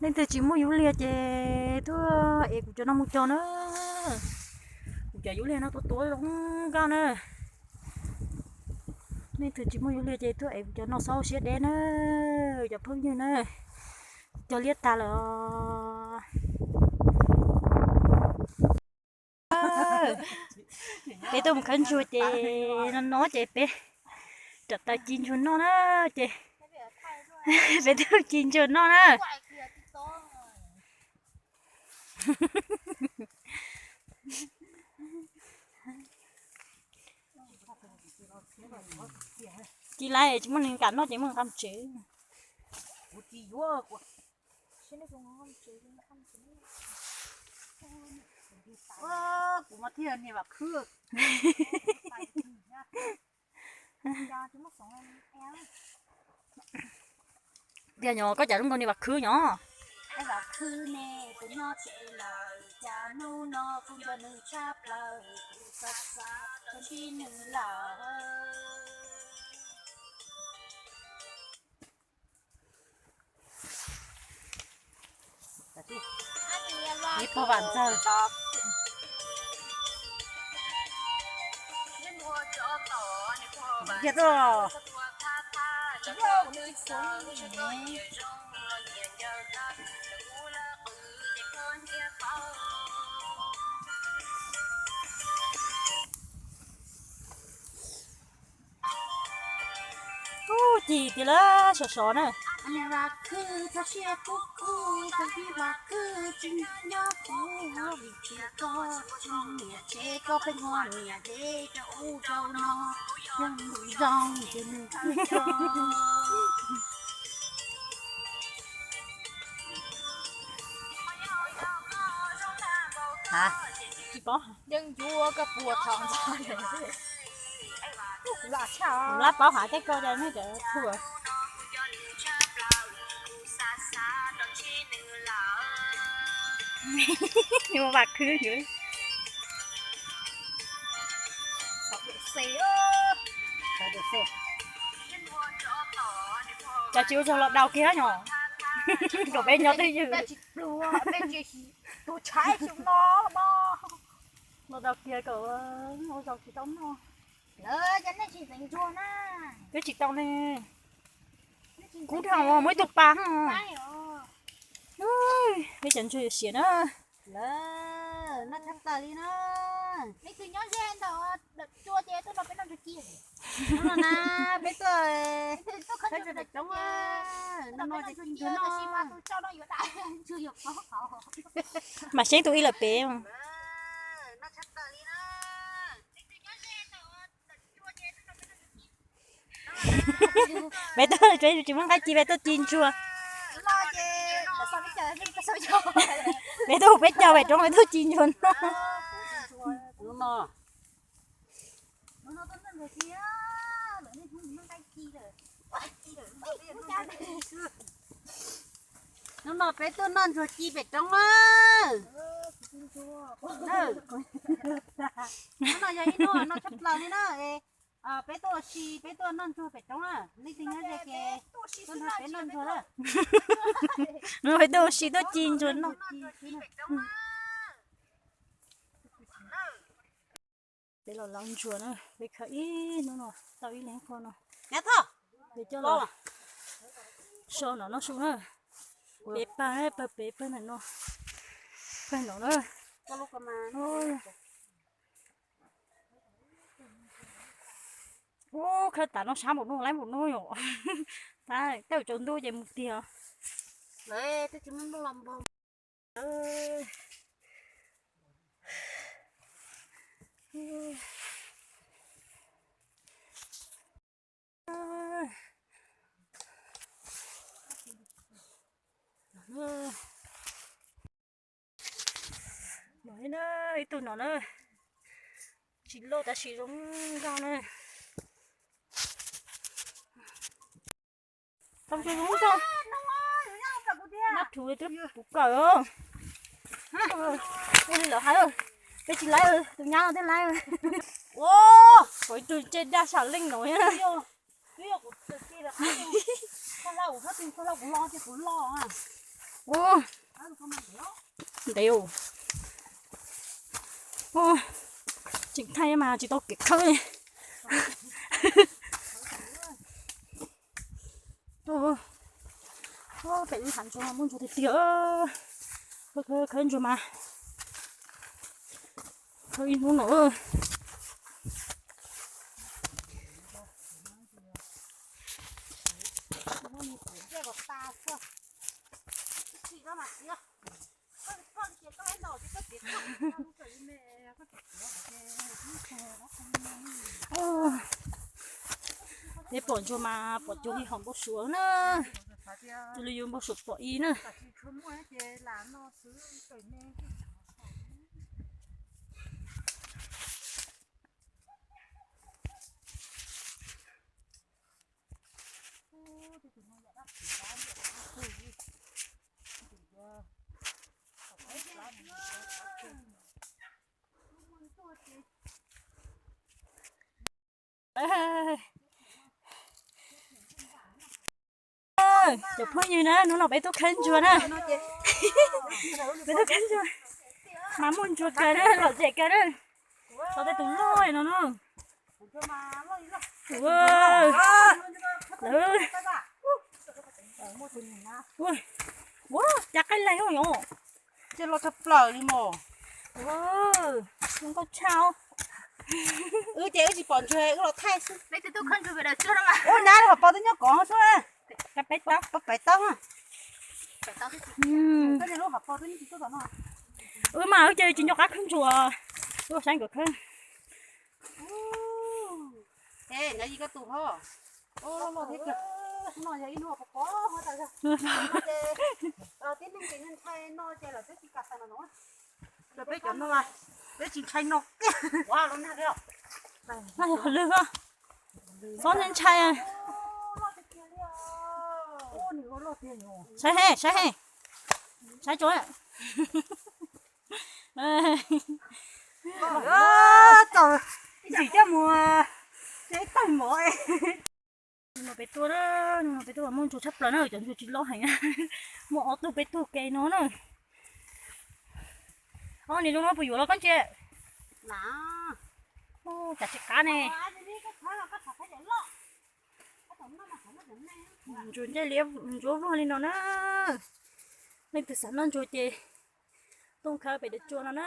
Leej twg tsis muaj yub liag ces tuaj ev kuv cov no mus cog na. Kuv cov yub liag no tuab tuab zoo nkauj na. Leej twg tsis muaj yub liag ces tuaj ev kuv cov no xaub siab deb na, cov phooj ywg na. Cog liab tag lawm. Peb tuaj mus khawb ntsuag ces no no ces peb rov taws ci ntsuag noj na, ces peb tuaj ci ntsuag noj na. Ci lawm tsis muaj neeg kam noj ces muaj nqa mus tsev. Kuv mas thiaj niag vam khwb. Tiag nyom, koj cas zoo nkaus niag vam khwb nyom. Vam khwb ne, kuv nyob tsev lawm, cas hnub no kuv nco nws tshaj plaws, kuv xav xav rau ntsib nws lawm. Ib pog vam ntxawg. Kiag tuaj. Ub, ci tiag lawm, sov sov na. Vam khwb txhob siab kub kub, tag kis vam khwb tsis nyob kuv vim tias koj tsis niam tsev, koj pheej ua niam dev rau ub rau no, yog nws zoo ces nws thiaj zoo. Tsis paub, yeej yuav koj puas thaum ntxov. Kuv lab paub hais tej ko ces nej cov thuam. Ua vam khwb. Cas tsis ua zog los daus kiag nyom. Kom peb nyob twj ywm. Los daus kiag kom ua zog tsis tau noj. Twb tsis tau ne. Kub dhau muaj ib tug pa. Peb cov ntsuag yuav siav na. Lawm, noj tshaj plaws li na. Leej twg nyob ze ntawm cua ces tuaj nrog peb noj ntsuag ci. Hnub no na, peb tuaj khawb ntsuag pem roob, no no ces ci ntsuag noj. Mas Xeeb tus ib lawm pem. Peb tuaj tsis muaj nqaij ci, peb tuaj ci ntsuag. Peb tuaj peb caug pem roob, peb tuaj ci ntsuag noj. Hnub no peb tuaj noj ntsuag ci pem roob na. Hnub no yog ib hnub noj tshaj plaws li na. Peb tuaj ua si, peb tuaj noj ntsuag pem roob na. Leej twg nyob ze ces tuaj nrog peb noj ntsuag na. Peb tuaj ua si tuaj ci ntsuag noj. Peb los lov ntsuag na, peb khawb ib hnub no tau ib leeg qho no. Peb coj los so no noj su na. Peb pawg, pawg peb pawg ntawm no, pawg no na. Ub, khawb tas no sab npaum no, laib npaum no yom. Tab tej zaum tsaus ntuj ces mus tiag. Ib tug no na, tsis loj tab sis zoo nkauj na. Tau zoo zoo nkauj. Nab rhuv twb puv kawm. Ua li lawv hais, peb tsis laib, tus nyab no thiaj laib. Ua, ib tug ntsej daj sam leej no. Ua, ntev. Ua, tseem thaij mas tsis tau kev khawb. Pem lub hav ntsuag muaj ntsuag tiag tiag. Khawb ntsuag mas khawb ib hnub no. Peb pom ntsuag mas pom cuag li hom npau suav na. Cuag li yuav npau suav pom ib na. Cov phooj ywg na, hnub no peb tuaj khawb ntsuag na. Peb tuaj khawb ntsuag mas muaj ntsuag kawg na, lom zem kawg na. Tso tej tus loj no na. Ua, cas qaij laig yom. Ces los tshaj plaws li mos. Zoo nkauj tshaj. Wb ces wb tsis pom ntsuag wb los thaij xwb. Ua nab lub hauv paus twb nyob kov xwb. Peb taub, peb taub. Wb mas wb ces tsis nco qab khawb ntsuag, wb saib nkawd khawb. Peb cov no, peb tsis ntshai no. Nag hov lwg, xob ntshai. Saib he, saib he, saib tso. Txim coj mus tsev tawg mov. Hnub no peb tuaj, hnub no peb tuaj muaj ntsuag tshaj plaws na, cov ntsuag tsis loj heev. Muaj ob tug peb tug ke no na. Ob niag zoo no puas yuav los koj ntsia? Cas tsis qab ne. Ntsuag ncej liab ntsuab vog li no na. Leej twg xav noj ntsuag ces tuaj khawb pem daim tsua no na.